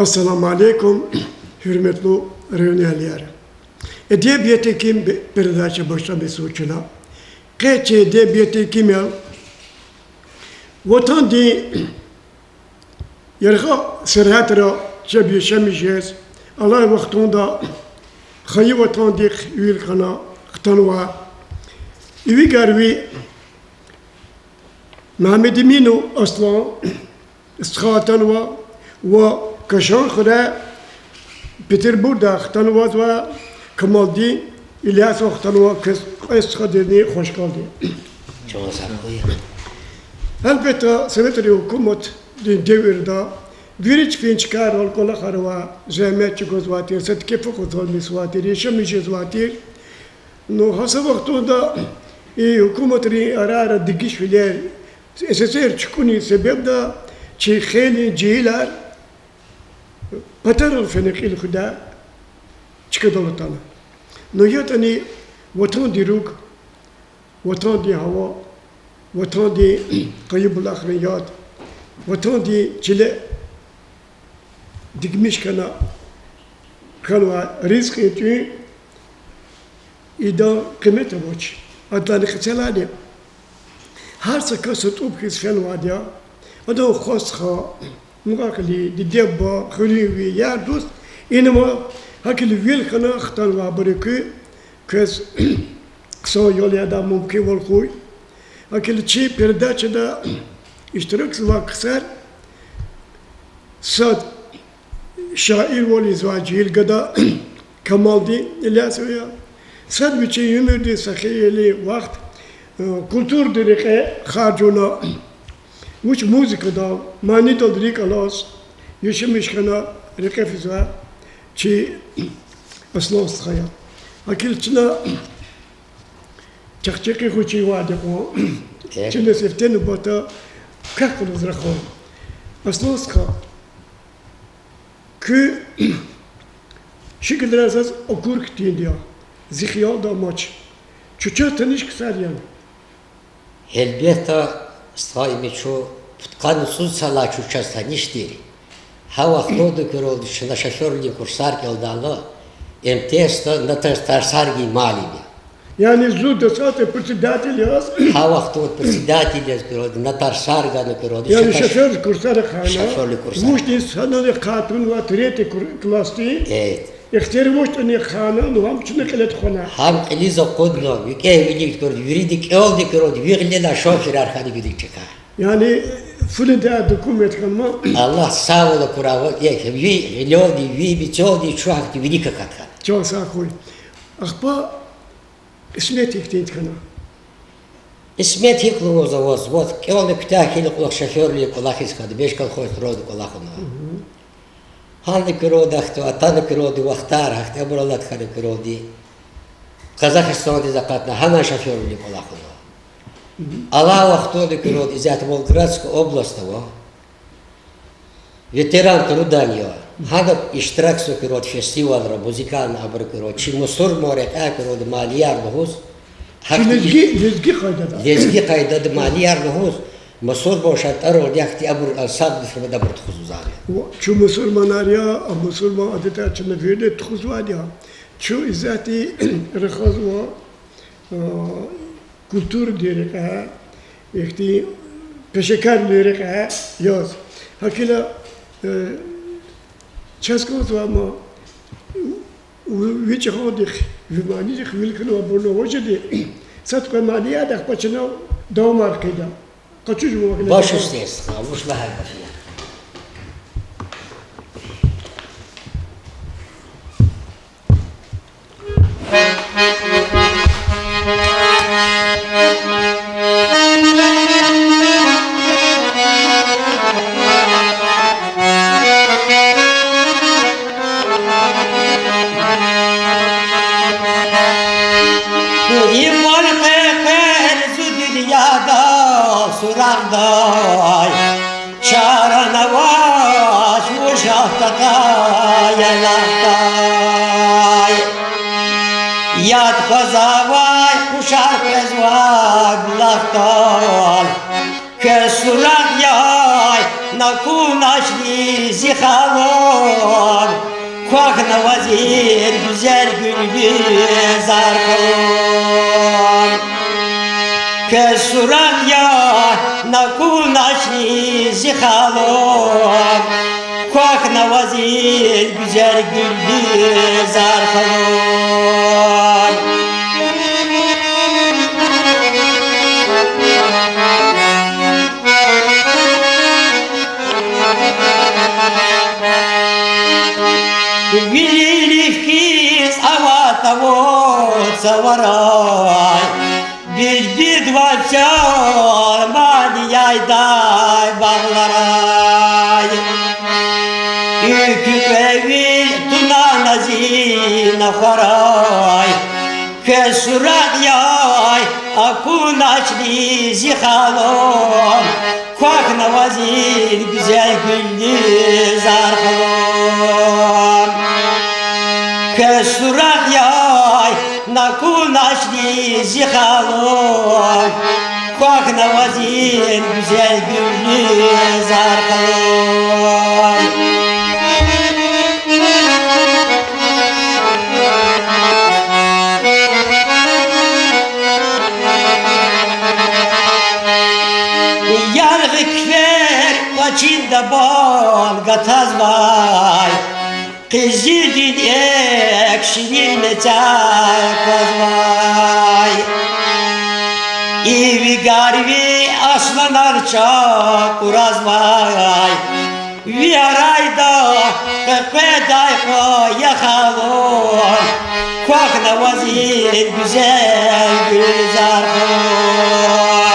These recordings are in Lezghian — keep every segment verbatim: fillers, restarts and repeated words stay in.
Ассаламу алейкум, гьуьрметлу районэгьлияр. Эдебият эким передача башламишзава чна. Къе чи эдебият экимел ватандин яргъа сергьятра чеб яшамиш жез, алай вахтунда хайи ватандихъ вил хьана хтанвай, ивигарви Мегьамедэминов Аслан стха атанва ва Кашан хуьре Петербургда хтанвазвай Камалдин Илясов хтанва, квез кьве стхадизни хвашкалди. Гьелбетда, советрин гьукуматдин девирда вири чпин чкайрал кӀвалахар авай, зегьмет чӀугвазвай тир, са тӀекеф акъудзавай мисвай тир, яшамиш жезвай тир. Ну, гьа са вахтунда и гьукуматрин арара дегишвилер, СССР чукӀунин себебда чи хейлин жегьилар патарал фена кьил хуьдай чкадал атана. Ну, ятӀани ватандин руг, ватандин гьава, ватандин къайи булахрин яд, ватандин чиле дигмиш хьана, хьанвай ризкьин тӀуьн идан къимет авач. Адалай къецелайни, гьар са кас са тӀуб хьиз фенвайди я. Адан хва-стха, мукьва-кьили, диде-буба, хуьруьнви, яр-дуст, инва, гьакӀ вил хьана хтанвайбур куь, квез хъсан ял ядай мумкинвал хьуй. ГьакӀ чи передачада иштиракзавай ксар сад шаирвал ийизвай жегьил гада Камалдин Илясов я. Сад вичин уьмуьрдин са хейлин вахт, э, культурадин рекье харжна, вуч музыкадал, манидал рикӀ алаз, яшамиш хьана рекье физвай чи Аслан стха я. ГьакӀ чна чахъ чӀехи хучи вади кьван, чна сифте нубатда квехъ галаз рахун. Аслан стха, куь шикилрай заз акур хьтинди я, зи хиялда амач. Чун чаз таниш ксар яни? Гьелбетда, стха, им чун пудкъанни цӀуд йисалай чун чаз таниш тир. Гьа вахтунда куьралди чна шофёрвилин курсар кӀелдайла, МТС-да Наташ Тарсаргин муаллим я. Яни зун десятый председатель яз? Гьа вахтунда председатель яз куьралди, Наташ Тарсаргана куьралди. Яни шофёр курсар ахъайна, шофёрвилин курсар. Вучтин санал ахъай тунвай третий кур-, классдин? Э. Ихтияр вучтӀани хьана, ну, гьам чна кьиле тухвана. Гьам кьилиз акъудна, викӀегь вилик куьралди, вирида кӀелдайла куьралди, ви гъилелай шофёрар хьана вилик чка. Яни фу недай документ хьанма? Аллагь сагъвал акурай, э, ви гъилелди, ви мецелди чун гьахьтин вилик акатна. Чан сагъ хьуй. Ахпа кьисмет гьихьтинди хьана? Кьисмет гьикӀ лугьузва ваз, ваз кӀелна куьтягь хьайила кьулухъ шофёрвилин кӀвалахиз хьана, меж колхоз хуьралди кӀвалахна. Гьана куьралди ахьтин, атана куьралди вахтар, гьахьтин абур алад хьана куьралди. Къазахстандиз акъатна, гьана шофёрвилин кӀвалахна. Алай вахтунда куьралди исятда Волгоградская область ава, ветеран труда я. Гьана иштиракзава куьралди фестивальра, музыкальный абур куьралди. Чи мусурман рекьяй куьралди манияр лугьуз. Чи гьахьтин лезги, лезги къайдада. Лезги къайдада манияр лугьуз, мусурман шартӀаралди гьахьтин абур ансамбль фена абур тухузвайди я. Ва чун мусурманар я, а мусурман адетар чна вирида тухузвайди я. Чун исятда рахазва, а, культурадин рекье, ихьтин пешекарвилин рекье яз. ГьакӀ хьайила, э, чаз кӀанзава ма, ви чӀалалди, ви манидихъ вил хьанвайбурни ава жеди, сад-кьве манияр, ахпа чна давамар хъийида. Къачуз жуван гьина. Баш уьсте, стха, вуч лагьай гаф я. Иман къекъвер зи дуьньяда сурагъдай, чара авач вуж ятӀа яйлахъдай. Яд хъвазвай къушар къвезвай булахдал, квез сурагъ яй Акуначни зи халу, квахьна ваз и гуьзел гуьлуьз, зар халу. Квез суракь я, акуначни зи халу, квахьна ваз и гуьзел гуьлуьз, зар халу. Вилик хьиз аватӀа вун цаварай, бир-бирдавай чалмани яйдай багъларай. Экуь кьве вил туна на зи нахварай, квез суракь я, акуначни зи халу, квахьна ваз и гуьзел гуьлуьз, зар халу. Квез суракь я, акуначни зи халу, квахьна ваз и гуьзел гуьлуьз, зар халу. Яргъи куьфер кӀвачинда бал гатазвай, къизилдин экв ширин мецяй аквазвай. Иви гарви асланар ча кьуразвай. Ви арайда къекъведай кьван, я халу, квахьна ваз и гуьзел гуьлуьз, зар халу.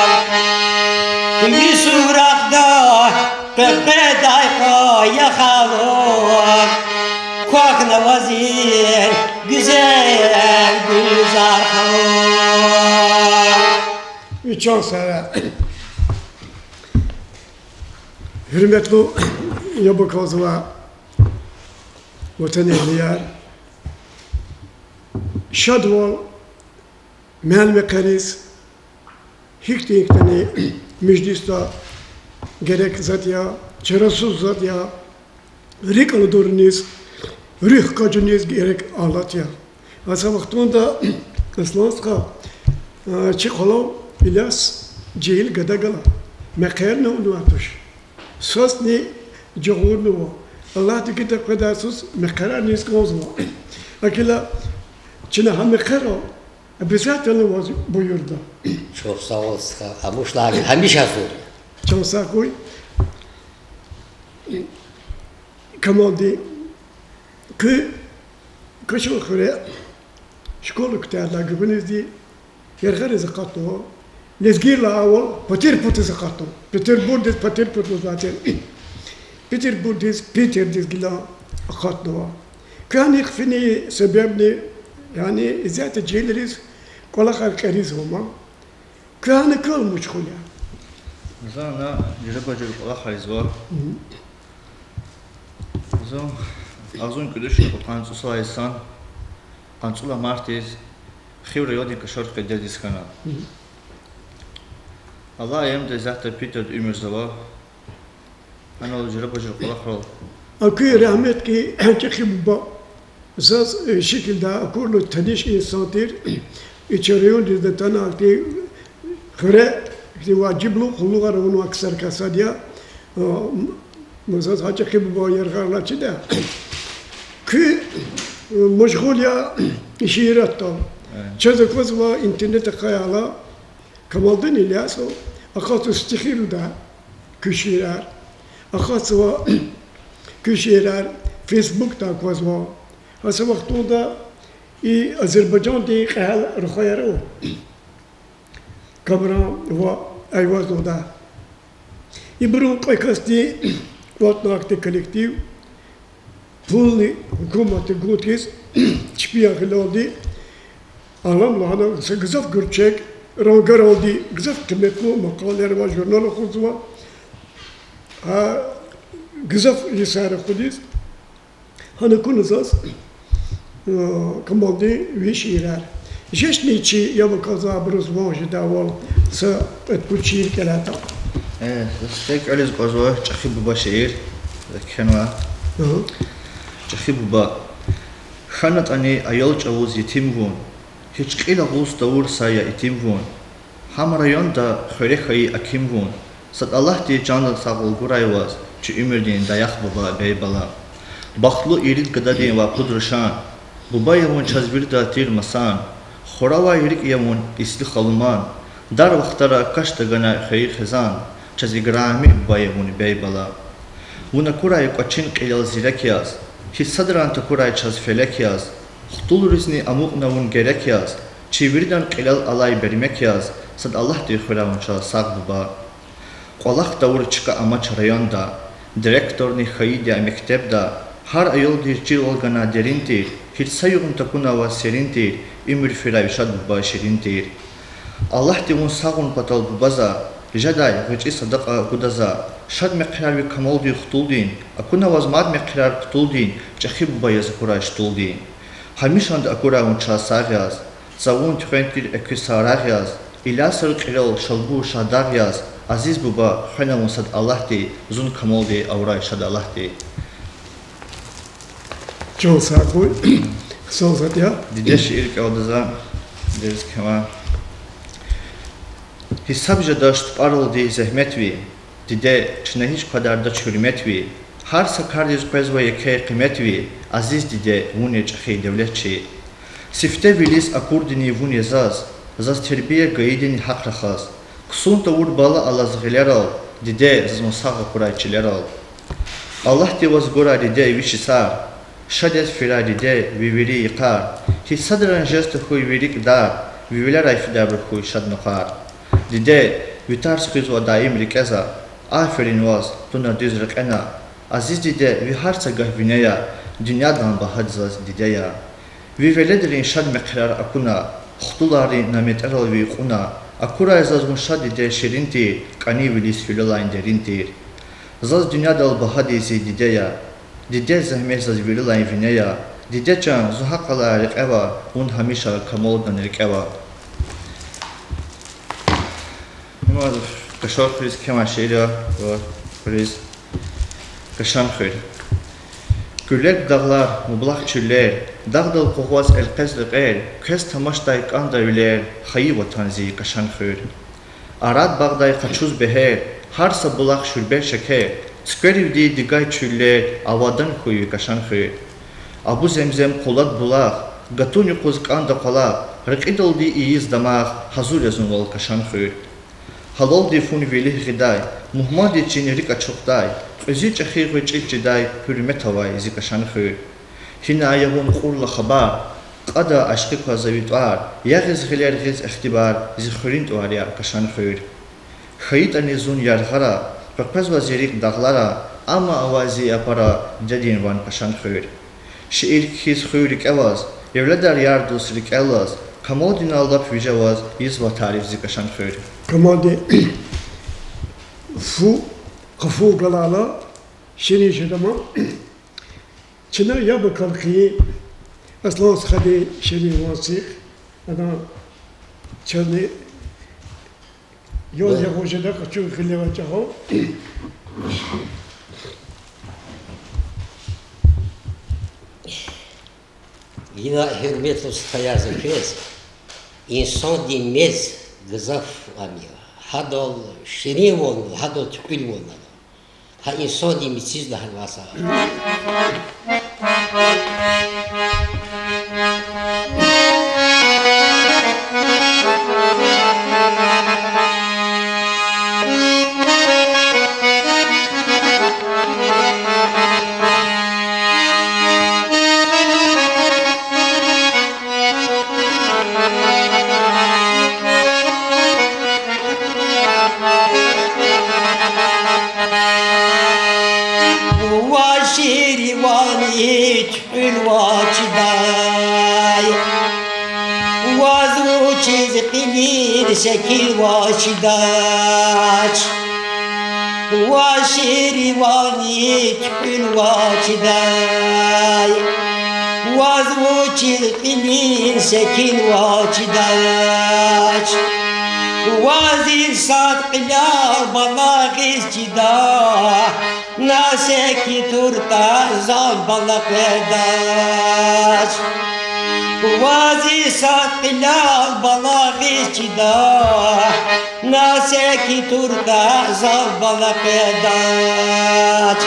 Ви суракьда къекъведай кьван, я халу, квахьна ваз и гуьзел гуьлуьз, зар халу. Чан сагъ. Гьуьрметлу яб акалзавай ватанэгьлияр, шадвал мел-мехъериз, гьихьтин-гьихьтин межлисда герек затӀ я, чарасуз затӀ я, рикӀ аладариз, руьгь къачуниз герек алат я. Гьа са вахтунда, Аслан стха, чи къвалав Иляс жегьил гада гала, мехъерни авунвай туш. Садни жагъурнава. Аллагьди гайитӀа къведай йисуз мехъерар низ кӀанзава. Гьакӏ хьайила чна гьа мехъерал обязательно ваз буюрда. Чухсагъул, стха, амушлаг гьамиша гьазур я. Чан сагъ хьуй. Камалди, куь Качан хуьре школа куьтягьдай гуьгъуьнизни яргъариз акъатнава. Лезгийрилай авал патир-патуриз акъатнава. Петербургдиз патир-патур лугьузвай тир. Петербургдиз, Питердиз гила акъатнава. Квехъ финин себебни, яни исятда жегьилриз кӀвалахар кьериз ама. Квехъ гьана квел машгъул я? За ана жуьреба-жуьре кӀвалахар ийизва. Зун агъзурни кӀуьд вишни кьудкъанни цӀусад лагьай йисан къанни цӀуд лагьай мартдиз Хив райондин Кашар къайдадиз хьана. Алай аямда исятда Питерда уьмуьрзава. Гьанал жуьреба-жуьре кӀвалахрал. Акуй рагьметдин чӀехи буба. Заз, э, шикилдай акурла таниш инсан тир, и чи райондиз атана, ахьтин хуьре, ахьтин важиблу къуллугъар авунвай ксарикай сад я, э, м-, заз гьа чӀехи буба яргъарилай чида. Куьн, э, машгъул я шииратдал. Чаз аквазва интернет ахъайла, Камалдин Илясов, акъатзава стихи рудай куь шиирар, акъатзава куь шиирар, Фейсбукда аквазва. Гьа са вахтунда и Азербайжандин кьегьал рухваяр ава, Камран ва Айваз лугьудай. Ибурун кьве касди кӀватӀна ахьтин коллектив, пулни гьукуматди гун хьиз, чпи я гъилалди, Алам лагьана са гзаф гуьрчег, рангаралди гзаф къиметлу макъалаяр ва журнал акъудзава. Гьа гзаф йисар акъудиз, гьана акуна заз, э, Камалдин ви шиирар. Жечни чи яб акалзавайбуруз ван жедайвал са кьвед-пуд шиир кӀелайтӀа. Э, за сифте кӀелиз кӀанзава ЧӀехи буба шиир. За кхьенва. Агьа. ЧӀехи буба. ХьанатӀани аял чӀавуз етим вун, гьич кьил агъуз тавур са я итим вун. Гьам районда хуьре хьайи аким вун, сад Аллагьди чанда сагъвал гурай ваз, чи уьмуьрдин даях буба бей бала. Бахтлу ирид гададин вай пуд рушан, буба я вун чаз вирида тир масан, хуравай рикӀ я вун ислу халуман, дар вахтара каш тагана хвейи хизан, чаз играми буба я вун бей бала. Вун акурай кӀвачин кьилел зирек яз, гьич садрани такурай чаз фелек яз, хтулризни амукьна вун герек яз, чи виридан кьилел алай бермек яз, сад Аллагьди хуьрай вун чаз сагъ, буба. КӀвалах тавур чка амач районда, директорни хьайиди я мектебда, гьар аялдиз чирвал гана дерин тир, гьич са югъни такуна ваз серин тир, уьмуьр фирай ви шад, буба, ширин тир. Аллагьди вун сагъун патал, буба, за жедай гъвечӀи садакьа гуда за, шад мехъерар ви камалдин хтулдин, акуна ваз мад мехъерар ктулдин, чӀехи буба яз акурай штулдин. Гьамишанда акурай вун чаз сагъ яз, цавун туьхвен тир экуь са рагъ яз, Илясар кьилел Шалбуз шагьдагъ яз, азиз буба, хвена вун сад Аллагьди, зун камалди авурай шад Аллагьди. Чан сагъ хьуй, хъсан затӀ я. Диде шиир кӀелда за, дидедиз кхьенва. Гьисаб жедач тупӀаралди зегьмет ви, диде, чна гьич квадардач гьуьрмет ви, гьар са кардиз къвезва еке къимет ви, азиз диде, вун я чӀехи девлет чи. Сифте вилиз акурдини вун я заз, заз тербия гайидини гьахъ рахаз. Ксун тавур бала алаз гъилерал, диде, заз вун сагъ акурай чилерал. Аллагьди ваз гурай, диде, виш йисар, шадиз фирай, диде, ви вири йикъар, гьич садрани жез тахьуй ви рикӀ дар, ви вилерай фидайбур хьуй шад накъвар. Диде, ви тарс хуьзва даим рикӀе за, аферин ваз, туна дуьз рекьена. Азиз диде, ви гьар са гагь вине я, дуьньядилай багьа заз диде я. Ви веледрин шад мехъерар акуна, хтуларин наметӀерал ви кьуна, акурай заз вун шад, диде, ширин тир, кӀанивилиз гьуьлелай дерин тир. Заз дуьньядал багьади зи диде я, дидед зегьмет заз вирилай вине я, диде чан, зун гьахъ алай рекье ава, вун гьамиша камалдин рикӀе ава. Има Кашанхуьруьз кхьенвай шиир я, ва хуьруьз. Кашанхуьр. Гуьллерг дагълар, мублагъ чуьллер, дагъдал къугъваз элкъвез рекьер, квез тамашдай кӀанда вилер, хайи ватан зи Кашанхуьр. Арад багъдай къачуз бегьер, гьар са булах шуьрбер, шекер, цуькверивди дигай чуьллер, авадан хьуй ви Кашанхуьр. Абу Земзем, Къулат булах, гатун юкъуз кӀанда къвалах, рекьидалди ийиз дамах, гьазур я зун вал, Кашанхуьр. Гьалалди фу вилив гъидай, мугьмандиз чи рикӀ ачухдай, кьуьзуь чӀехи гъвечӀи чидай, гьуьрмет авай зи Кашанхуьр. Гьина ая вун кьурла хабар, кьада ашкъи кваз за ви тӀвар, ягъиз гъилер, гъиз ихтибар, зи хуьруьн тӀвар я Кашанхуьр. ХьайитӀани зун яргъара, къекъвезва зи рикӀ дагълара, амма авай зи япара дидедин ван, Кашанхуьр. Шиир кхьиз хуьр рикӀе ваз, евледар, яр-дус рикӀел алаз, камалдинал лап виже ваз ийизва тариф зи Кашанхуьр. Камалди фу, къафу галайла ширин жеда ман. Чна яб акал хьайи Аслан стхади ширин ван сих, ана чазни ял ягъуз жеда, къачу гъиле авай чӀавал. Ина, гьуьрметлу стхаяр, за квез инсандин мез гзаф ам я. Гьадал ширинвал, гьадал туькьуьлвал ана. Гьа инсандин мециз лагьанвай са Ва ширвани туькьуьлвай чидай, ваз вучиз кьилин секинвай чидач? Ва ширвани туькьуьлвай чидай, ваз вучиз кьилин секинвай чидач? Ваз и сад кьилел бала гъиз чида, на секин туртӀа зав бала къведач. Ваз и сад кьилел бала гъиз чида, на секин туртӀа зав бала къведач.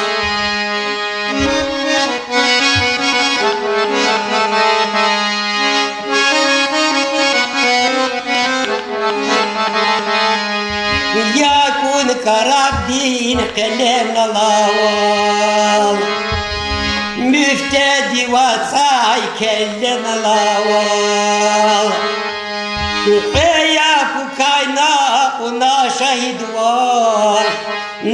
Якун карабдин къелемнал авал, муьфтедив ацӀай келлемнал авал. Кьве япукайна кьуна шагьидвал,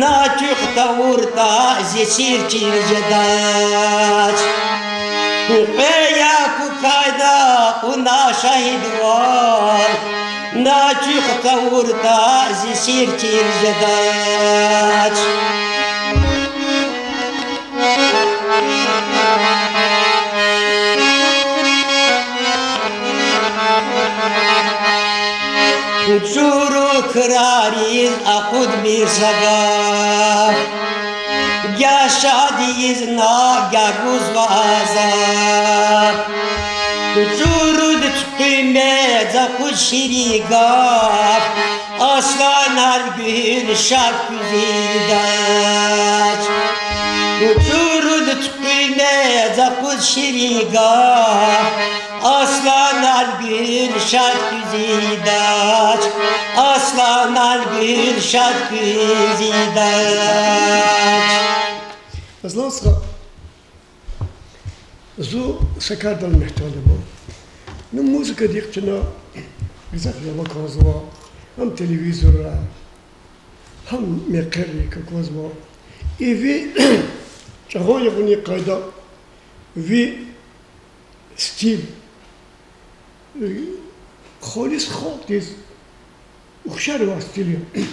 на туьх тавуртӀа зи сир чир жедач. Кьве япукайна кьуна шагьидвал, на туьх тавуртӀа зи сир чир жедач. Чуру крариз акъудмир са гаф, гьа шад ийиз на, гьа гузва азаб. Чуруд туькӀуьрмир за кьуд ширин гаф, асланар гуьгьуьл шад куьз ийидач. Чуруд туькӀуьрмир за кьуд ширин гаф, асланар гуьгьуьл шад куьз ийидач. Асланар гуьгьуьл шад куьз ийидач. Аслан стха, зун са кардал мягьтелзава. Ну, музыкадихъ чна гзаф яла кӀанзава, гьам телевизорра, гьам мехъеррик аквазва. И ви чӀагъан ягъунин къайда, ви стиль, халис халкьдиз ухшар авай стиль я.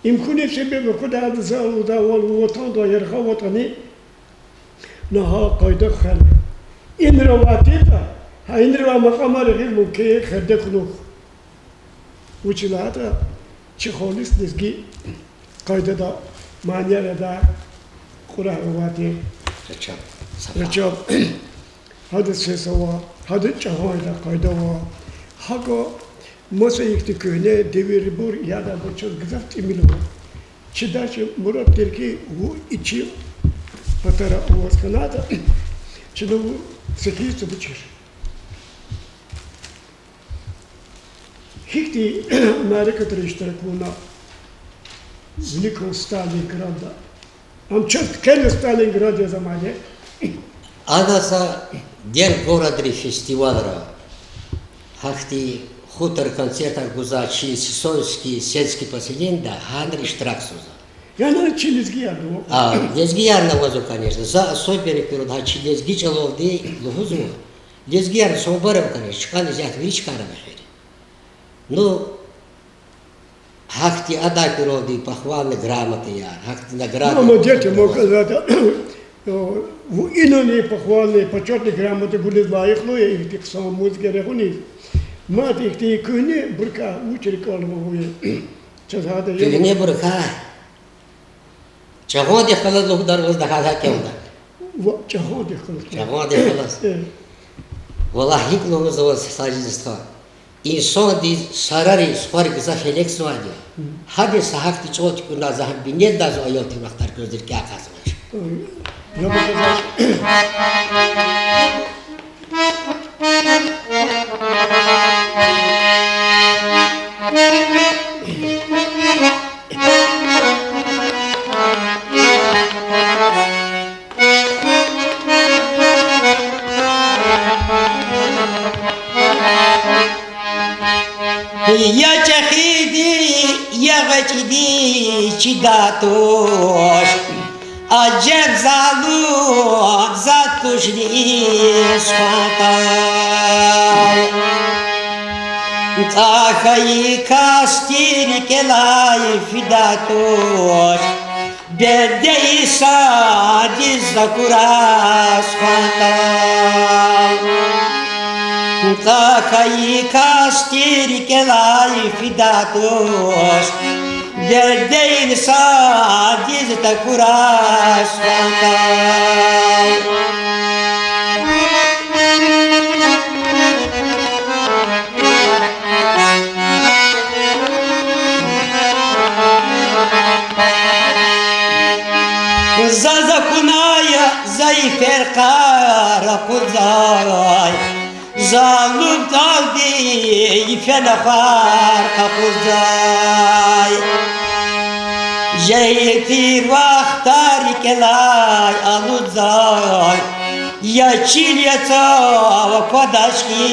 Им хьунин себеб аквада, ада за лугьудайвал, ватандин яргъа аватӀани, на гьа къайда хвена. Инра авай тиртӀа, гьа инривай макьамар гъиз мумкин я хирди хьунухь. Вучиз лагьайтӀа чи халис лезги къайдада, манерада кьурагь авай тир. Рачаб. Гьадан сес ава, гьадан чӀагъан къайда ава. ГьакӀ маса ихьтин куьгьне девирбур яда, абур чаз гзаф тӀимил ава. Чидай чи мурад тир хьи, вун и чи патара аваз хьанатӀа, чна вун сихиз цӀабачир. Гьихьтин мярекатра иштирак авуна, виликан Сталинградда. Ам чаз кхьена Сталинград яз амайди. Ада са дерт городри фестивальра, гьахьтин хуторра концертар гузвай чи Сысоевский сельский поселенида гьанра иштиракзава. Яни чи лезгияр ава? А, лезгиярни авазва, конечно. За особенно куьруд гьа чи лезги чӀалалди лугьузва. Лезгияр санбар ава, конечно, чкӀани зят вири чкайра ава эхир. Ну, гьахьтин адай куьруди похвальный грамотаяр, гьахьтин наградаяр. Молодец, мо казата. Вун инани похвальный, почётный грамота гуниз лайихлу я ихьтин хъсан музыка регъуниз. Мад ихьтин куьгьне буркай вуч рикӀел ава вун? Чаз гьада я. Куьгьне буркай. Чагъандихъ галаз лугьудар ваз дагьа гьакӀ кӀелда. Ва, чагъандихъ галаз. Чагъандихъ галаз. Э. Валлагь, гьикӀ лугьузва ваз, Сажидин стха. Инсандиз сарари сухари гзаф гьелекзавайди я. Гьадаз са гьахьтин чӀал туькӀуьрна за гьам бинедалди зун аял тир вахтар квез рикӀяй кьазва. Ой, я бакъаза. Я чӀехиди, я гъвечӀиди чидай туш, аджеб залум заз тушни сухван тӀал. ЦӀа хьайи касди рикӀелай фидай туш, беде инсандиз акурай сухван тӀал. Кьа хьайи касди рикӀелай фида туш, дердейни садиз такурай сухвантай. Заз акунай зайифер къарагъудай, залум тӀалди йифен ахвар къакъудай. Жегьил тир вахтар рикӀелай алудзавай, я чил, я цав аквадач хьи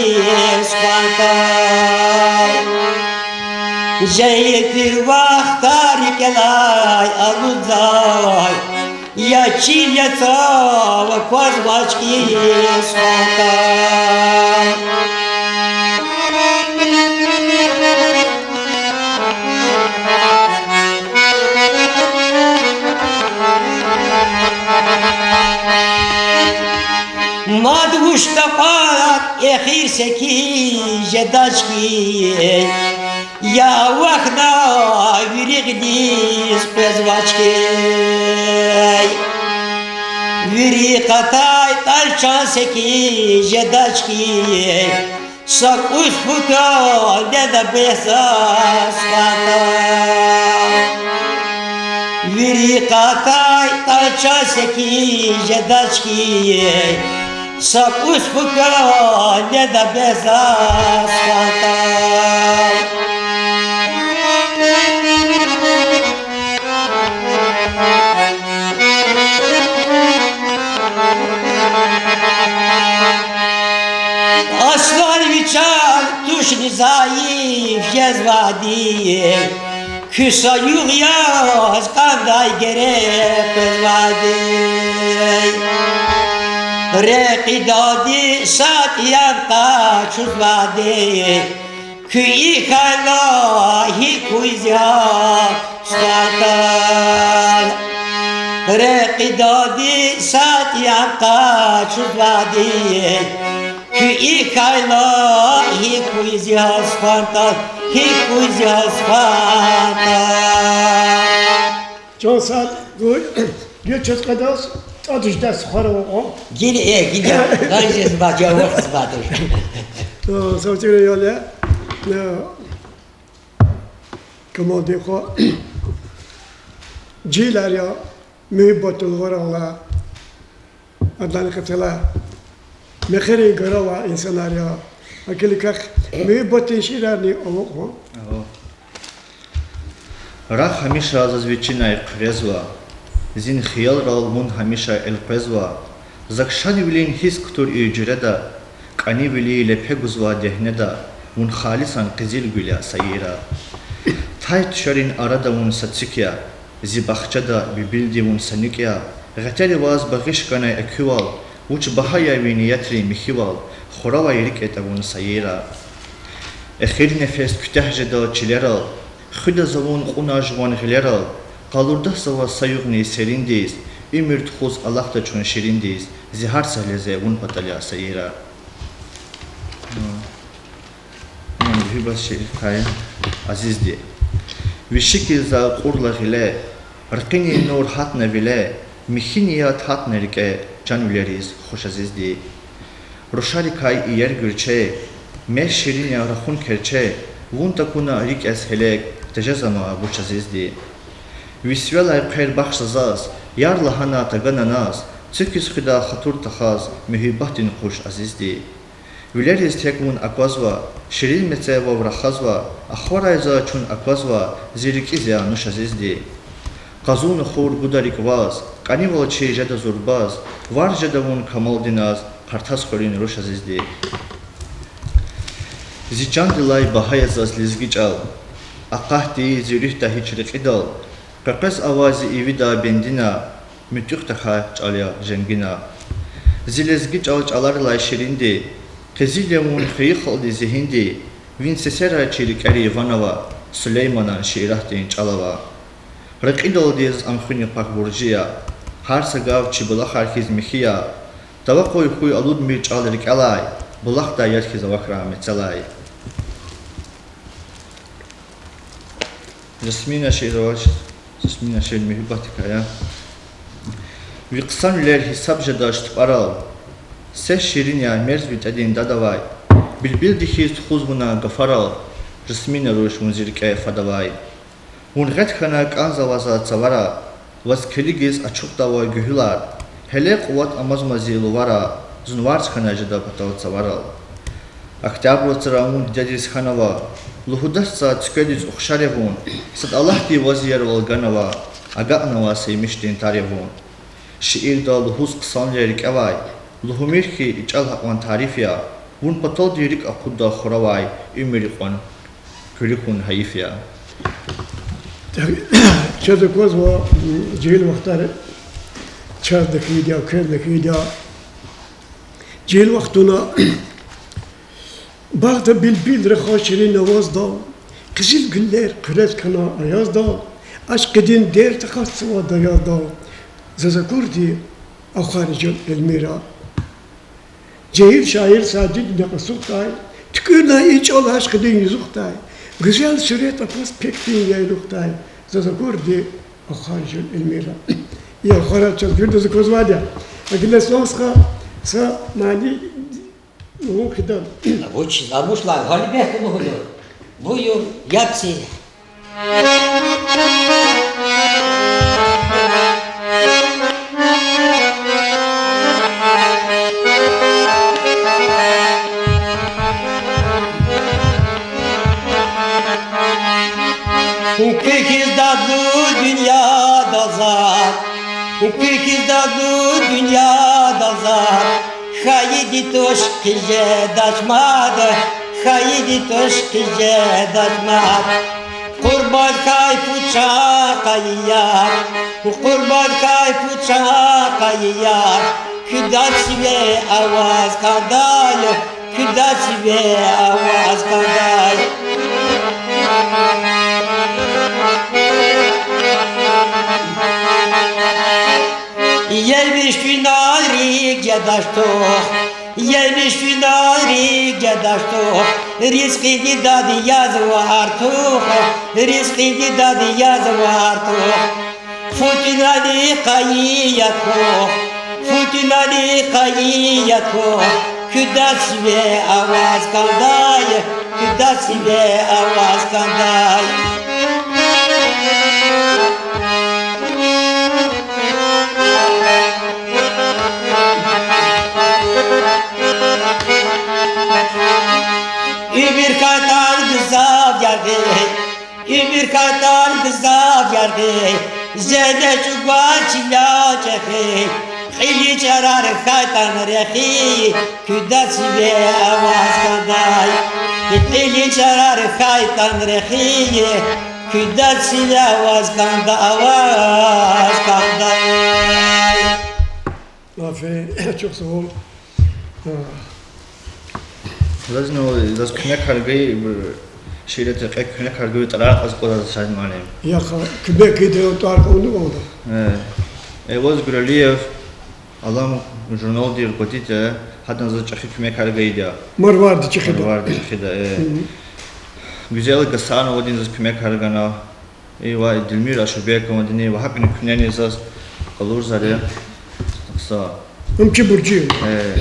сухвантай. Жегьил тир вахтар рикӀелай алудзавай, я чил, я цав аквазвач хьи сухвантай. Мад вуч такьван эхир секин жедач хьи, я авахьна вири гъиниз къвезвач хьи. Вири къатай тӀал чан секин жедач хьи, са кӀус пуд кьван неда бес заз сухвантай. Вири къатай тӀал чан секин жедач хьи, са кӀус пуд кьван неда бес заз сухвантай. Аслан ви чан тушни зайиф жезвайди, куь са югъ яз кӀандай герек къвезвайди. Рекъидалди сад янкъа чузвайди, куьн и хьайила гьикӀ хьуй зи гьал сухвантай. Рекъидалди сад янкъа чузвайди, куьн и хьайила гьикӀ хьуй зи гьал сухвантай, гьикӀ хьуй зи гьал сухвантай. Чан сагъ, гу-, гила чаз кьадаз, тӀадиз дас хварава кьван. Гила, э, гила, гъанжезмач, я вахтзмач. Э, савцӀира ял я, э, Камалдин хва. Жегьилар я, муьгьуьббат лугьурай, адлани къецелай мехъерин гаралай инсанар я. Гьакӏ квехъ муьгьуьббатдин шиирарни ава кьван. Рагъ гьамиша заз ви чинай хъуьрезва, зи хиялрал вун гьамиша элкъвезва. Зак шадвилин гьисс кутур и жуьреда, кӀанивили лепе гузвай дегьнеда, вун халисан къизилгуьл я, Саира. Тай-тушарин арада вун са цуьк я, зи бахчада буьлбуьлди вун са нуькӀ я. Гъетериваз багъиш гана экуьвал, вуч багьа я ви ниятрин михьивал, хуравай рикӀ ятӀа вун, Саира. Эхир нефес куьтягь жеда чилерал, хуьда за вун кьуна жуван гъилерал, къалурдазава са югъни сериндиз, уьмуьр тухуз алахъда чун шириндиз, зи гьар са лезе вун патал я, Саира. Муьгьуьббат шиирдай, Азизди. Ви шикил за акьурла гъиле, ракъинин нур гьатна виле, михьи ният гьатна рикӀе, чан вилериз хуш, Азизди. Рушарикай иер гуьрче, мез ширин я рахун керче, вун такуна рикӀ яз гьелег, тежез ама вуч, Азизди. Ви сивелай хъвер бахш за заз, яр лагьана тагана наз, цуькиз хуьда хатур тахаз, муьгьуьббатдин къуш, Азизди. Вилериз тек вун аквазва, ширин мецел вав рахазва, ахварай за чун аквазва, зи рикӀиз я нуш, Азизди. Къазунхур гуда рикӀ ваз, кӀанивал чи жеда зурбаз, варз жеда вун камалдиназ, Къартасхуьруьн руш, Азизди. Зи чандилай багьа я заз лезги чӀал, акъатди зи руьгьда гьич рекьидал, къекъвез авай зи ивида бендина, муьтӀуьгъ тахьай чӀал я женгина. Зи лезги чӀал чӀаларилай ширинди, къизил я вун хвейи халкьдин зигьинди, ви сесерай чи рикӀери ван ава, Сулейманан шииратдин чӀал ава. Рекьидалдиз ам хуьни пак буржи я, гьар са гаф чи булахар хьиз михьи я. Тавакъуй хьуй алудмир чӀал рикӀелай, Булахдай яд хьиз авахьрай мецелай. Жасмина шиир авач, Жасмина шиир муьгьуьббатдикай я. Ви хъсанвилер гьисаб жедач тупӀарал, сес ширин я мерз витӀедин дад авай. Билбилди хьиз тухуз вуна гафарал, Жасмина руш, вун зи рикӀе фад авай. Вун гъед хьана кӀанзава за цавара, ваз килигиз ачухда ава гуьгьуьлар. Гьеле къуват амазма зи лувара, зун варз хьана жеда патал цаварал. Октябрь вацра вун дидедиз хьанава, лугьудач за цуькведиз ухшар я вун, сад Аллагьди ваз иервал ганава, агакьнава са емишдин тар я вун. Шиирда лугьуз хъсанвилер рикӀевай, лугьумир хьи, и чӀал гьакьван тариф я, вун паталди рикӀ акъудда хуравай, уьмуьр икьван куьруь хьун гьайиф я. Чаз аквазва, м, жегьил вахтар чазни хьайиди я, квезни хьайиди я. Жегьил вахтунда багъда билбил рахаз ширин аваздал, къизил гуьллер хъуьрез хьана аязда, ашкъидин дерт акъатзава даязда, заз акурди ахвар жал Эльмира. Жегьил шаир Сажидни къасухдай, туькӀуьрна и чӀал ашкъидин юзухдай, гуьзел сурет акваз пекдин яйлухдай, заз акурди ахвар жал Эльмира. И ахварар чаз виридаз аквазвайди я. А гила са стха, са мани лугьун хъийида. Вучиз, а вуч лагьай, гъалиб я лугьуда. Буюр, яб це. Куь хьиз дадлу дуьньядал заз, куь хьиз дадлу дуьньядал заз, хьайиди туш хъижедач мад, хьайиди туш хъижедач мад. Къурбанд хьай фу чахъ, ая яр, къурбанд хьай фу чахъ, ая яр, куь дад сиве аваз кӀандай, куь дад сиве аваз кӀандай. Емиш винел рикӀ жедач тух, емиш винел рикӀ жедач тух, ризкьиди дад язва артух, ризкьиди дад язва артух. Фу тӀуьнани къайи я тух, фу тӀуьнани къайи я тух, куь дад сиве аваз кӀандай, куь дад сиве аваз кӀандай. Уьмуьр хьайтӀан гзаф яргъи, уьмуьр хьайтӀан гзаф яргъи, зене чӀугваз чиляй чӀехи, кьилин чарар хьайтӀан рехи, куь дад сиве аваз кӀандай. Кьилин чарар хьайтӀан рехи, куь дад сиве аваз кӀандай, аваз кӀандай. Аферин, чухсагъул. Заз, ну, заз куьмекар гайи, шиирдин рекье куьмекар гайи тӀварар кьаз кӀанзава, Саид муаллим. Яхъ, куьмек гайиди тӀвар кьунвалда. Эваз Гуралиев, Алам журналдин руководитель, гьадан заз чӀехи куьмекар гайиди я. Марварди чӀехида. Марварди чӀехида, э. Гуьзел Гасановадин заз куьмекар гана. И ва Дилмира Ашурбековадини ва гьакӀни куьнени заз къалурзава. Са. Ам чи буржи. Э.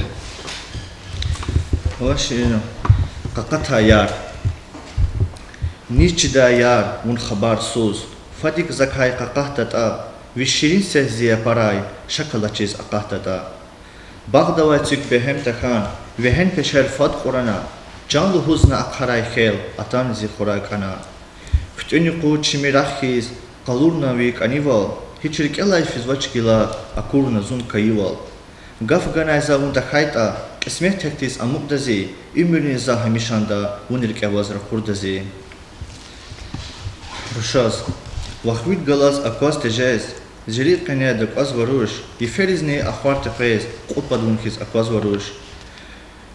Ваш, э, къакъатай яр. Низ чидай яр, вун хабарсуз. Фадик закай къакъатдатӀа, ви ширин сес зи япарай шак алачиз акъатдатӀа. Багъдавай цуьк бегьем тахьана, вегьен пешер фад кьурана, чан лугьуз на ахъарай хьел, атана зи хура кӀана. ХъуьтӀуьни къуй чими рагъ хьиз къалурна ви кӀанивал, гьич рикӀелай физвач гила акурна зун кайивал. Гаф ганай за вун тахьайтӀа, кьисмет текдиз амукьда зи, уьмуьрни за гьамишанда вун рикӀе аваз ракъурда зи. Рушаз. Вахвид галаз акваз тежез, зи рикӀ къене дакӀазва руш, йиферизни ахвар текъвез, кьуд пад вун хьиз аквазва руш.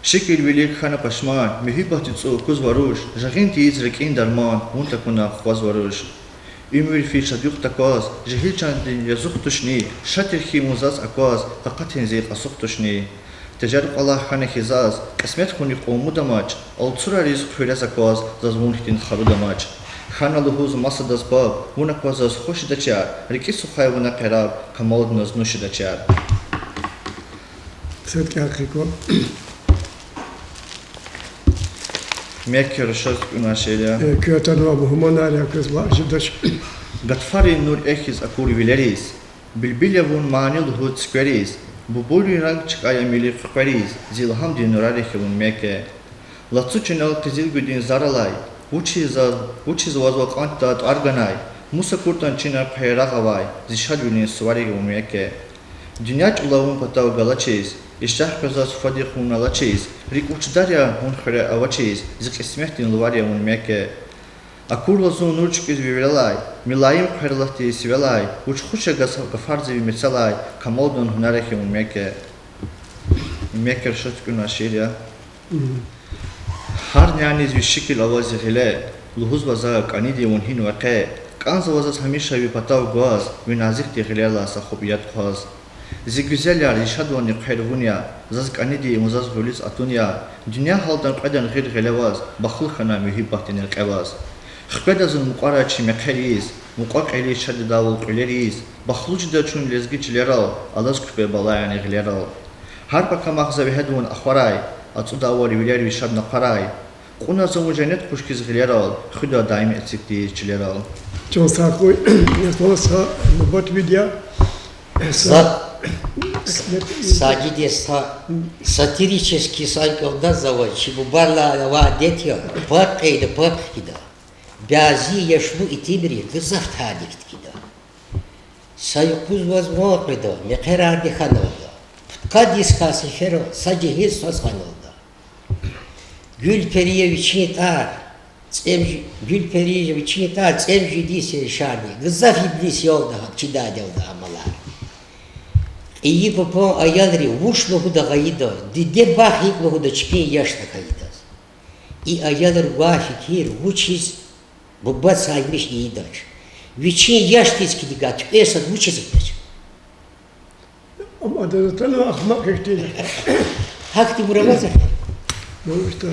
Шикил вилик хьана пашман, муьгьуьббатдин цӀу кузва руш, жагъин тийиз рикӀин дарман, вун такуна хквазва руш. Уьмуьр физ шад-юкъ такваз, жегьил чандин язух тушни, шад тир хьи вун заз акваз, къакъатин зи кьасух тушни. Тежер кьвалах хьана хьи заз, кьисмет хьуник кьван мудамач, алцурариз хъуьрез акваз, заз вун хьтин харудамач. Хьана лугьуз масадаз паб, вун акваз заз хуш жедач яр, рикӀи сухвай вуна къераб, камалдин заз нуш жедач яр. Сад кӀан хъикӀ. Мекке рушаз тӀуьна шиир я. Э, квез атанва мугьманар я, квез ва жедач. Гатфарин нур эхиз акур вилериз, билбил я вун мани лугьуз цуьквериз, бубуйрин ранг чкӀай я мили хъуькъвериз, зи илгьамдин нурар я хьи вун, Мекке. Лацу чинал къизилгуьдин зар алай, вучиз за-, вучиз ваз ва кьванта тӀвар ганай, мус акуртӀан чина хъвер рагъ авай, зи шадвилин сувар я вун, Мекке. Дуьнья чӀулав вун патав галачиз, ишагъ къвезва фадихъ вун алачиз, рикӀ вучдар я вун хуьре авачиз, зи кьисметдин лувар я вун, Мекке. Акурла зун нур чуькьуьз ви вилелай, милаим хъвер алатди сивелай, вуч хуш я газ-, гафар зи ви мецелай, камалдин гьунар я хьи вун, Мекке. Мекке рушаз тӀуьна шиир я. Гьар няниз ви шикил ава зи гъиле, лугьузва за: кӀаниди вун гьинва къе, кӀанзава заз гьамиша ви патав гваз, ви назикди гъилерилай са хупӀ яд хъваз. Зи гуьзел яр, зи шадвални хъвер вун я, заз кӀаниди вун заз гъуьлуьз атун я, дуьнья гьалдан кьведан гъил гъиле ваз, бахтлу хьана муьгьуьббатдин рекье ваз. Хкведа зун мукьвара чи мехъерийиз, мукьва-кьилийиз, шад жедайвал кьуьлерийиз, бахтлу жеда чун лезги чилерал, алаз хъуьпӀе балаяр гъилерал. Гьар пакамахъ за вегьеда вун ахварай, ацӀудайвал вилер ви шад накъварай. Кьуна за вун женнет къуш хьиз гъилерал, хуьда даим эцигдиз чилерал. Чан сагъ хьуй, я са нубатвид я. Са, са, сатирический са кӀелдаз завай, чи бубайрилай авай адет я, паб кьейида, паб хкида. Бязи яшлу итимри гзаф талихъ хкида. Са юкъуз ваз ван къведа, мехъерарни хьаналда. Пудкъад йис хьайи сеферда са жегьил свас хьаналда. Гуьлперия вичин тӀвар, цӀем-, Гуьлперия вичин тӀвар цӀемуьжуьд йис яшарна, гзаф иблис ялда гьакӀ чидайдалда амалар. Кьейи папан аялри вуч лугьуда гъайидаз, диде бахт гьикӀ лугьуда чпин яш тахьайдаз. И аялрин гвай фикир вучиз бубади саймиш ийидач? Вичин яшдиз килигай туькӀвей сад вучиз ийидач? Ам адаз атанва ахмакь ихьтин. Гьахьтинбур аваз эхир. Ну, что,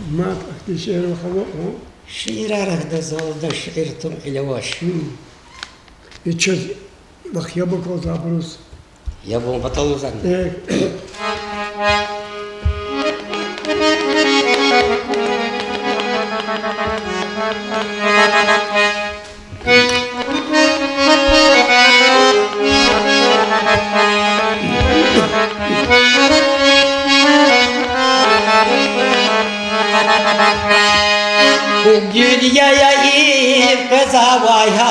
мад ахьтин шиир вахава, а? Шиирар ахьда, залда шиир тун кьиле авач. М. И чаз вахъ яб акалзавайбуруз. Яб акалзавай. Э. Дуьньяда икӀ къвезвай гьа,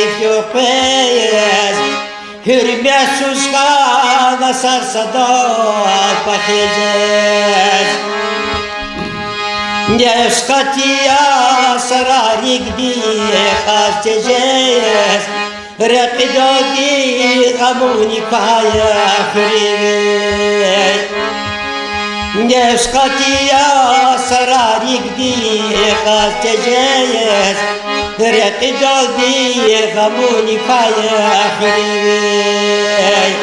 икӀ къвез, гьуьрметсуз хьана сад садаз пехилиз. Нефс кьатӀ я, сарарикди кьаз тежез, рекьидалди гъамуни квай хуьруьз. Нефс кьатӀ я, сарарикди кьаз тежез, рекьидалди гъамуни квай хуьруьз.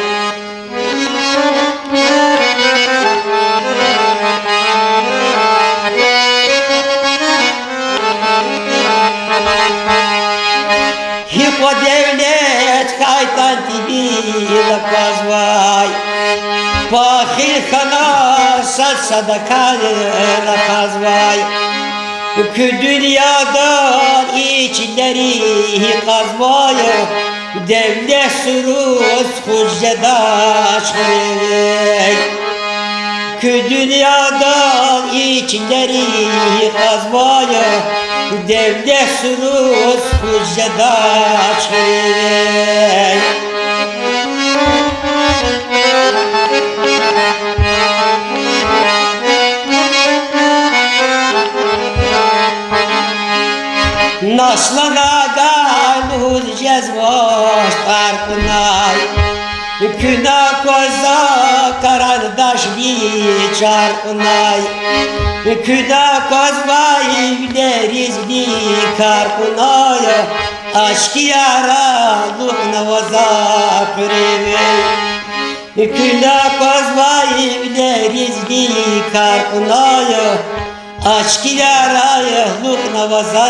Гьикьван девлет хьайитӀани тӀимил аквазвай, пехил хьана сад садакай рахазвай. Куь дуьньядал и чилери гьикӀ кьазвай, девлет суруз хуш жедач хуьруьз. Куь дуьньядал и чилери гьикӀ кьазвай, девлет суруз хуш жедач хуьруьз. Наслар гайи лугьуз жезвач тӀвар кьунай, куьне аквазва карандашдин чар кьунай, куьне аквазва вилеризни кар кьунай, ашкияр алукьнава за хуьруьз. Куьне аквазвай ивилеризни кар кьунай, ачкилара алукьнава за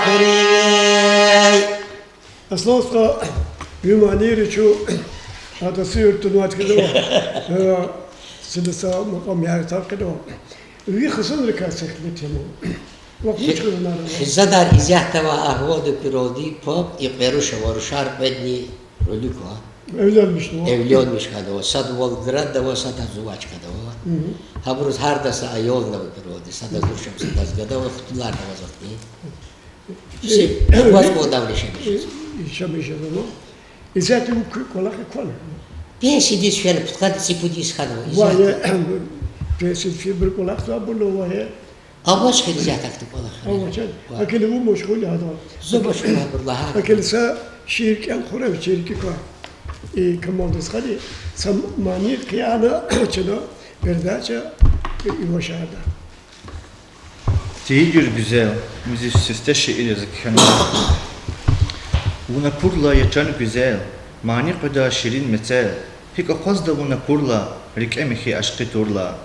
хуьруьвай. Аслан стха, ви манийри чун, гьада са юртунвай кӀелава, э, сида са макьам яратар кьиле. Ви хизанрикай са ихтилат ама. Ва вуч хизанар ава? Хизанар исятда ва агьвалда куьралди паб и кьве руш ава, рушар кьведни гъуьлуьк ква. Эвленмишнава. Эвленмиш хьанва, сад Волгоградда ава, сад Зувачкада ава. Гьабуруз гьарда са аялни ава куьралди, садаз руш ам, садаз гада ава, хтуларни ава захъни. Э, Хваз кӀвалдав лишемиш. Исятда вун куь кӀвалах кван? Пенсиядиз фена, пудкъад цӀипуд йис хьанва. Ва исятда я, пенсиядиз фейибур кӀвалахзавайбур ава гье. Авач хьи исятда ахьтин кӀвалах. Авач. Ва. Гьакӏ хьайила вун машгъул я гьадал. Зун машгъул я абурал, гьа. Гьакӏ хьайила са шиир кӀел хьурай, шиир кӀвалах. И командадиз хьайила, са мани хъия чна передача ивачарда. Тийидир гуьзел, муьжуьд сесте шиир яз кхьенва. Вун акурла, я чан гуьзел, мани къведай ширин мецел, гьикӏ акъвазда вун акурла, рикӏе михьи ашкъи турла.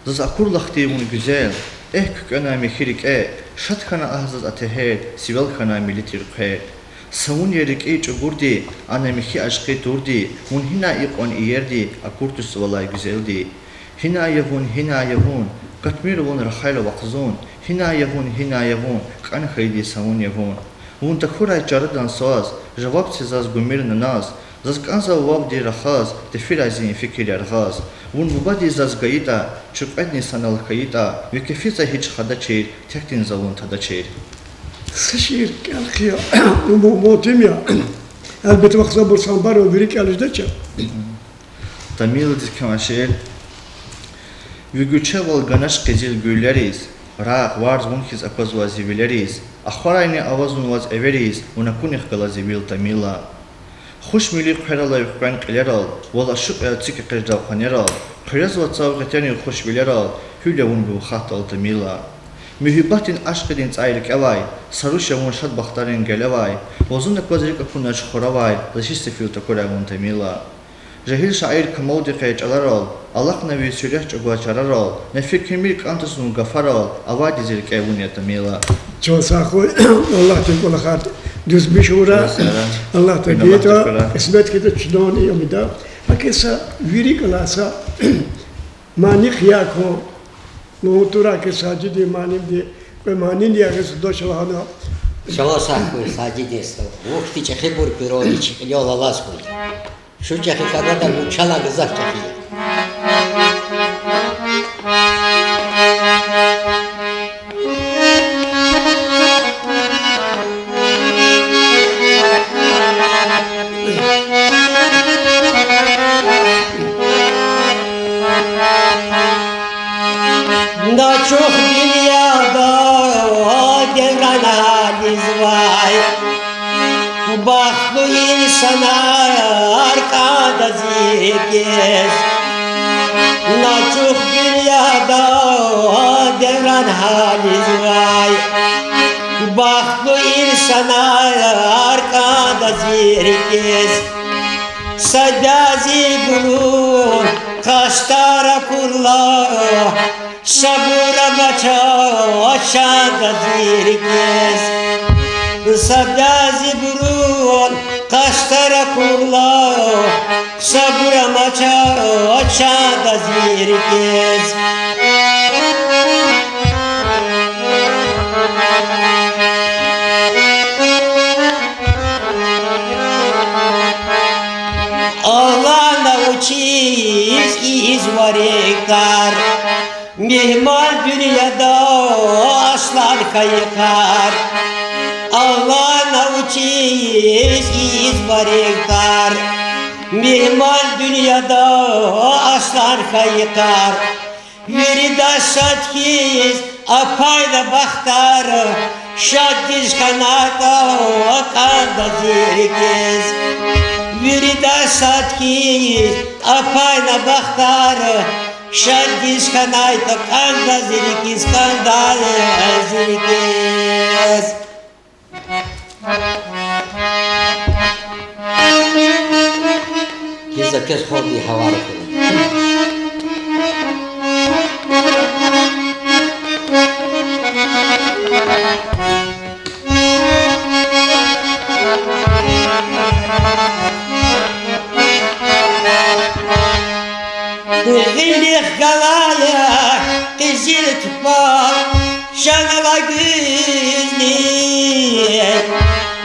Заз акурла хьтин вун гуьзел, эхь куькӏвенай михьи рикӏе, шад хьана агь заз а тегьер, сивел хьанай мили тир хъвер. Са вун я рикӏи чӏугурди, ана михьи ашкъи турди, вун гьинай икьван иерди, акур туш валай гуьзелди. Гьинай я вун, гьинай я вун, катмир вун рахайла вахъ зун, гьинай я вун, гьинай я вун, кӏан хьайиди са вун я вун. Вун тахьурай чарадан сваз, жаваб це заз гумир наназ, заз кӏанзава вавди рахаз, тефирай зи фикир яргъаз. Вун бубади заз гайитӏа, чун кьведни санал хьайитӏа, ви кефица гьич хадачир, текдин за вун тадачир. Са шиир кӏел хъия, вун мугьман тир я. Гьелбетда, вахъ за бур санбарун вири кӏел жедач. Тамилдиз кхьенвай шиир. Ви гуьрчегвал ганач къизил гуьллериз, рагъ, варз вун хьиз аквазвай зи вилериз, ахварайни аваз вун ваз эвериз, вун акунихъ галаз зи вил, Тамила. Хуш мили хъверал, ви хъвен кьилерал, вал ашукь я цик экъечӏдай къванерал, хъуьрезва цав гъетерин хуш вилерал, гьуьл я вун ви вахатдал, Тамила. Муьгьуьббатдин, ашкъидин цӏай рикӏевай, са руш я вун шад бахтарин гелевай, ва зун акваз рикӏ акунач хуравай, за гьич сефил такурай вун, Тамила. Жегьил шаир Камалдин къе чӏаларал, алахъна ви суьрет чӏугваз чарарал, на фикирмир кӏантӏа зун гафарал, авайди зи рикӏе вун я, Тамила. Чан сагъ хьуй, Аллагьди кӏвалахар дуьзмиш авурай. Аллагьди гайитӏа, кьисмет хьайитӏа чнани амида. Гьакӏ са вири кӏвалахза мани хъия кван, лугьун турай хьи Сажидин муаллимди, кьве манини ягъиз даш лагьана. Чан сагъ хьуй, Сажидин стха. Вун хьтин чӏехибур куьралди чи кьилел алаз хьуй. Чун чӏехи хьанватӏа, вун чалай гзаф чӏехи я. На чухь дуьньяда девран гьализвай, бахтлу инсанар кӏанда зи рикӏиз. На чухь дуьньяда девран гьализвай, бахтлу инсанар кӏанда зи рикӏиз. Са бязибурун къастар акурла, сабур амач чанда зи рикӏиз. Са бязибурун къастар акурла, сабур амач чанда зи рикӏиз. Алана вучиз ийизва рекьер, мегьман дуьньяда аслан хьайи кар. Алана вучиз ийизва рекьер, мегьман дуьньяда аслан хьайи кар. Виридаз шад хьиз а пайда бахтар, шаддиз хьанайтӏа кӏанда зи рикӏиз. Виридаз шад хьиз а пайда бахтар, шаддиз хьанайтӏа кӏанда зи рикӏиз, кӏанда зи рикӏиз. За квез хорди гьавари хьурай. Гъилихъ галай къизил тупа шагала гуьзни,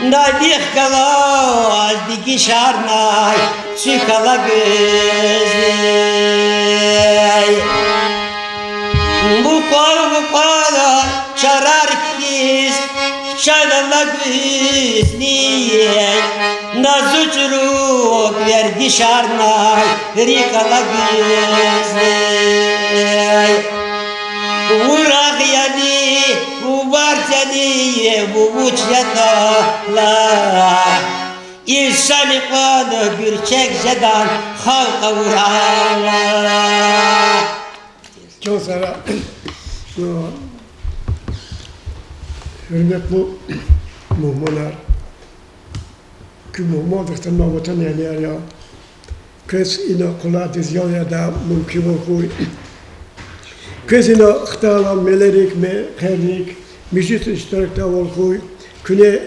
надихъ галаз дегишарнай цуькала гуьзни. Мукьвал-мукьвал чарар кхьиз шагала гуьзни, назу чӀуру вердишарнай рикӀала гуьзни. Вурагъ яни, варз яни, вуч ятӀа лагь, инсанри кьван гуьрчег жедан халкь авурай. Чан сагърай, гьуьрметлу мугьманар. Куь мугьмандихъ атанвай ватанэгьлияр я. Квез ина къулайдиз ял ядай мумкинвал хьуй. Квез ина хтайла мелерик, мехъерик, межлисрик иштиракдайвал хьуй. Куьне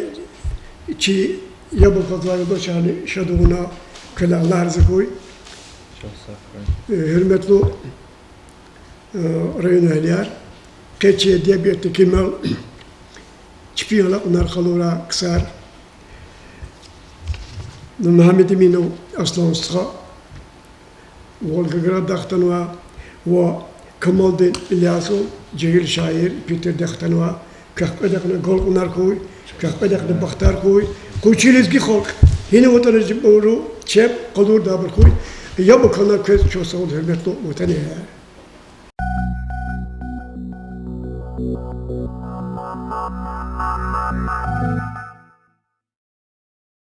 чи яб аквазвай юлдашарни шад авуна квелай Аллагь рази хьуй. Гьуьрметлу районэгьлияр, къе чи эдебиятдин кимел чпин алакьунар къалурай ксар, Мегьамедэминов Аслан стха, Волгограддай хтанва, ва Камалдин Илясов, жегьил шаир, Питерда хтанва. Квехъ кьведахъни агалкьунар хьуй, квехъ кьведахъни бахтар хьуй. Къуй чи лезги халкь, гьина ватанай жибуру чеб къалурдайбур хьуй. Яб акална квез чухсагъул, гьуьрметлу ватанэгьлияр.